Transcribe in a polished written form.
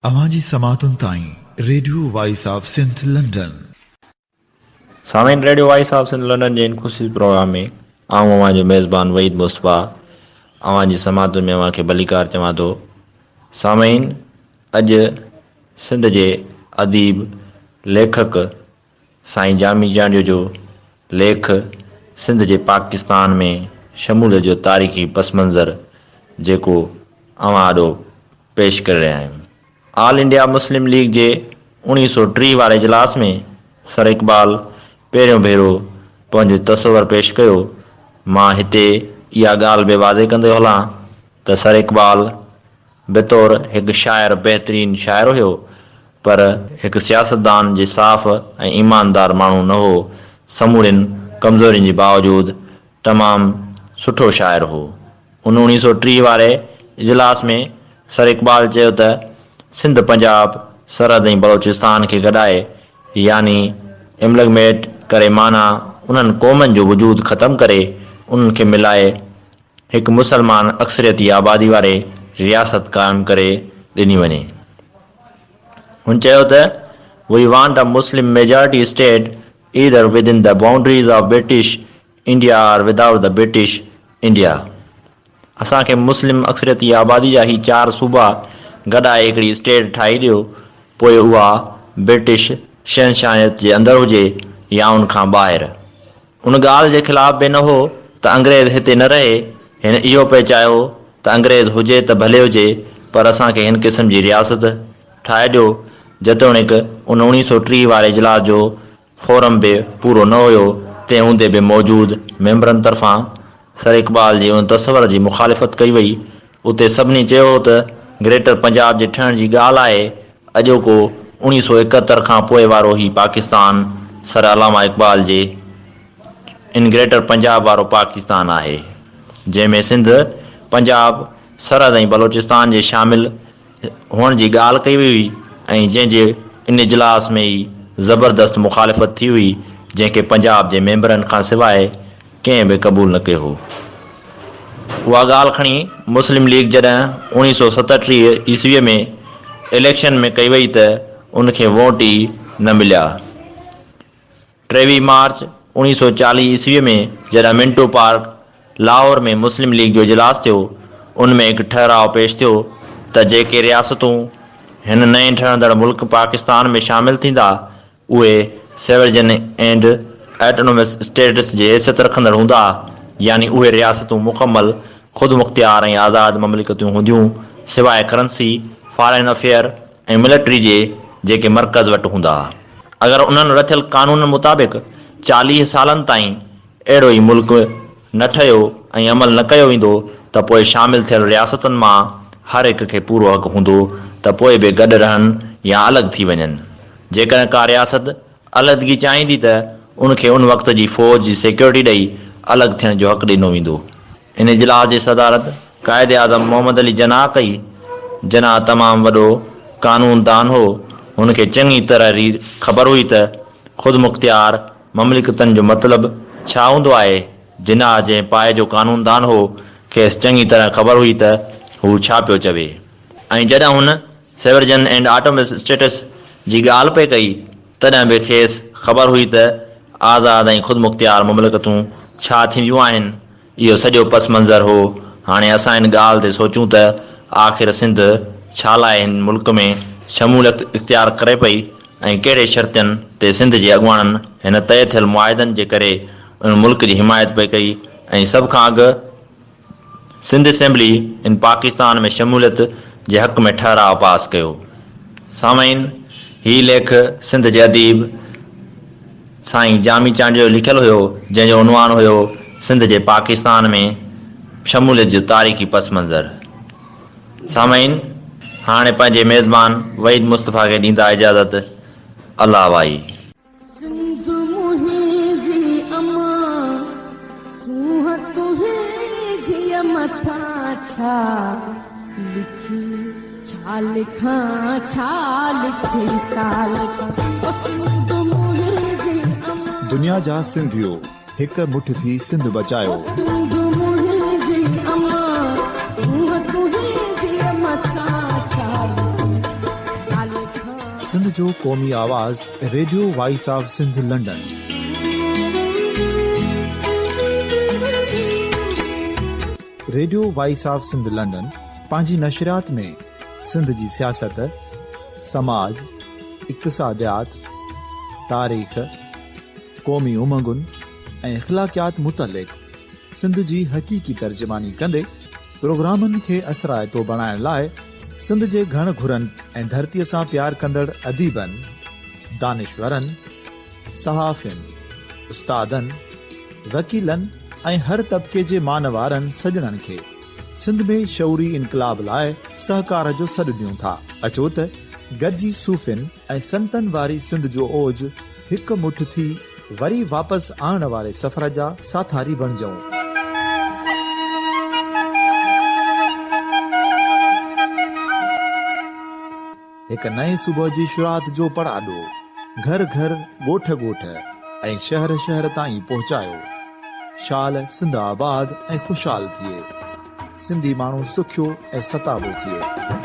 اوهان جي سماعتن تائين radio voice of Sindh London. سامعين radio voice of Sindh London جي هن خصوصي پروگرام ۾ آئون اوهان جو ميزبان وحيد مصطفيٰ اوهان جي سماعتن ۾ اوهان کي ڀليڪار چوان ٿو. سامعين اڄ سنڌ جي اديب ليکڪ سائين جامي چانڊيو جو ليک سنڌ جي پاڪستان ۾ شموليت جو تاريخي پس منظر جيڪو اوهان آڏو پيش ڪري رهيا آهيون. آل انڊيا مسلم ليگ جي اوڻيهه سو 30 واري اجلاس ۾ سر اقبال پهريون ڀيرو پنهنجو تصور پيش ڪيو. مان هتي اها ڳالهه به واضح ڪندو هلان ته سر اقبال بطور هڪ شاعر بهترين شاعر هيو پر هڪ سياستدان جي صاف ۽ ايماندار ماڻهو نه هو، سمورين ڪمزورين جي باوجود تمام سٺو شاعر هو. ان اوڻيهه سو 30 واري اجلاس ۾ سر اقبال چيو ته سنڌ پنجاب، سرحد ۽ بلوچستان کي گڏائي يعني Amalgamate ڪري معنيٰ انهن قومن جو وجود ختم ڪري انهن کي ملائي هڪ مسلمان اڪثريتي آبادي واري رياست قائم ڪري ڏني وڃي. هن چيو ته We want a Muslim majority state either within the boundaries of British India or without the British India. اسان کي مسلم اڪثريتي آبادي جا هي چار صوبا گڏائي هڪڙي اسٽيٽ ٺاهي ڏيو پوء اها برٽش شهنشاهيت جي اندر هجي يا ان کان ٻاهر. ان ڳالهه جي خلاف به نه هو ته انگريز هتي نه رهي، هن اهو پئي چاهيو ته انگريز هجي ته ڀلي هجي پر اسان کي هن قسم جي رياست ٺاهي ڏيو، جيتوڻيڪ ان اوڻيهه سو 30 واري اجلاس جو فورم به پورو نه هيو، تنهن هوندي به موجود ميمبرن طرفان سر اقبال جي ان تصور جي مخالفت ڪئي وئي اتي سڀني چيو هو ته گريٽر پنجاب جي ٺهڻ جي ڳالهه آهي، اڄوڪو اوڻيهه سو 71 کان پوء وارو هي پاڪستان سر علامه اقبال جي ان گريٽر پنجاب وارو پاڪستان آهي، جنهن ۾ سنڌ، پنجاب، سرحد ۽ بلوچستان جي شامل هئڻ جي ڳالهه ڪئي وئي هئي ۽ جنهن جي ان اجلاس ۾ ئي زبردست مخالفت ٿي هئي، جنهن کي پنجاب جي ميمبرن کان سواء ڪنهن به قبول نه ڪيو هو. اها ڳالهه کڻي مسلم ليگ جڏهن اوڻيهه سو 37 عيسويء ۾ اليڪشن ۾ ڪئي وئي ته ان کي ووٽ ئي نه مليا. 23 مارچ اوڻيهه سو 40 عيسويء ۾ جڏهن منٽو پارڪ لاهور ۾ مسلم ليگ جو اجلاس ٿيو ان ۾ هڪ ٺهراء پيش ٿيو ته جيڪي رياستون هن نئين ٺهندڙ ملڪ پاڪستان ۾ شامل ٿيندا اهي سيورجن اينڊ اٽونومس اسٽيٽس جي حيثيت رکندڙ هوندا، يعني اهي رياستون مڪمل خودمختيار ۽ آزاد مملڪتون هونديون، سواء ڪرنسي، فارين افيئر ۽ ملٽري جي جيڪي مرڪز وٽ هوندا. اگر انهن رٿيل قانونن مطابق 40 سالن تائين اهڙو ئي ملڪ نه ٺهيو ۽ عمل نه ڪيو ويندو ته پوء شامل ٿيل رياستن مان هر هڪ کي پورو حق هوندو ته پوء به گڏ رهن يا الڳ ٿي وڃن. جيڪڏهن ڪا رياست علحدگي چاهيندي ته ان کي ان وقت جي فوج جي سيڪيورٽي ڏئي الڳ ٿيڻ جو حق ڏنو ويندو. ان اجلاس جي صدارت قائد اعظم محمد علي جناح ڪئي. جناح تمام وڏو قانون دان هو. هن کي چڱي طرح ريت خبر هئي ته خودمختيار مملڪتن جو مطلب ڇا هوندو آهي؟ جناح جنهن پائي جو قانوندان هو، کيس چڱي طرح خبر هئي ته هو ڇا پيو چوي. ۽ جڏهن هن سيورجن اينڊ آٽومس اسٽيٽس جي ڳالهه پئي ڪئي، تڏهن به کيس خبر هئي ته آزاد ۽ خودمختيار مملڪتون ڇا ٿينديون آهن. اهو سڄو پس منظر هو. هاڻي اسان ان ڳالهه تي سوچون ته آخر سنڌ ڇا لاء هن ملڪ ۾ شموليت اختيار ڪري پئي ۽ ڪهڙي شرطين تي سنڌ جي اڳواڻن هن طئي ٿيل معاهدن جي ڪري ان ملڪ جي حمايت پئي ڪئي ۽ سڀ کان اڳ سنڌ اسيمبلي ان پاڪستان ۾ شموليت جي حق ۾ ٺهراء پاس ڪيو. سامعين! هي ليک سنڌ جي اديب سائين جامي چانڊيو جو لکيل هيو، جنهن جو عنوان هيو سنڌ جي پاڪستان ۾ شموليت جو تاريخي پس منظر. سامعين! هاڻي پنهنجي ميزبان وحيد مصطفيٰ کي ڏيندا اجازت. الله وائي. سنڌ منهنجي امان، سونهن تنهنجيء مٿان ڇا لکي ڇا لکان ڇا لکي ڇا لکان او سنڌ منهنجي امان. دنيا جا سنڌيو هڪ مٺ ٿي سنڌ بچايو. او سنڌ منهنجي امان، سونهن تنهنجيء مٿان ڇا لکي. سنڌ جو قومي آواز radio voice of Sindh London. Radio voice of Sindh London پنهنجي نشريات ۾ سنڌ جي سياست، سماج، اقتصاديات، تاريخ، قومي امنگن ۽ اخلاقيات متعلق سنڌ جي حقيقي ترجماني ڪندي پروگرامن کي اثرائتو بڻائڻ لاء سنڌ جي گهڻ گهرن ۽ ڌرتيء سان پيار ڪندڙ اديبن، دانشورن، صحافين، استادن، وڪيلن ۽ هر طبقي جي مان وارن سڄڻن کي سنڌ ۾ شعوري انقلاب لاء سهڪار جو سڏ ڏيون ٿا. اچو ته گڏجي صوفين ۽ سنتن واري سنڌ جو اوج هڪ مٺ ٿي وري واپس آڻڻ واري سفر جا ساٿاري بڻجون. هڪ نئين صبح جي شروعات جو پڙاڏو گهر گهر، ڳوٺ ڳوٺ ۽ شهر شهر تائين پهچايو. شال سنڌ آباد ۽ خوشحال ٿئي. سنڌي ماڻهو سکيو ۽ ستابو ٿئي.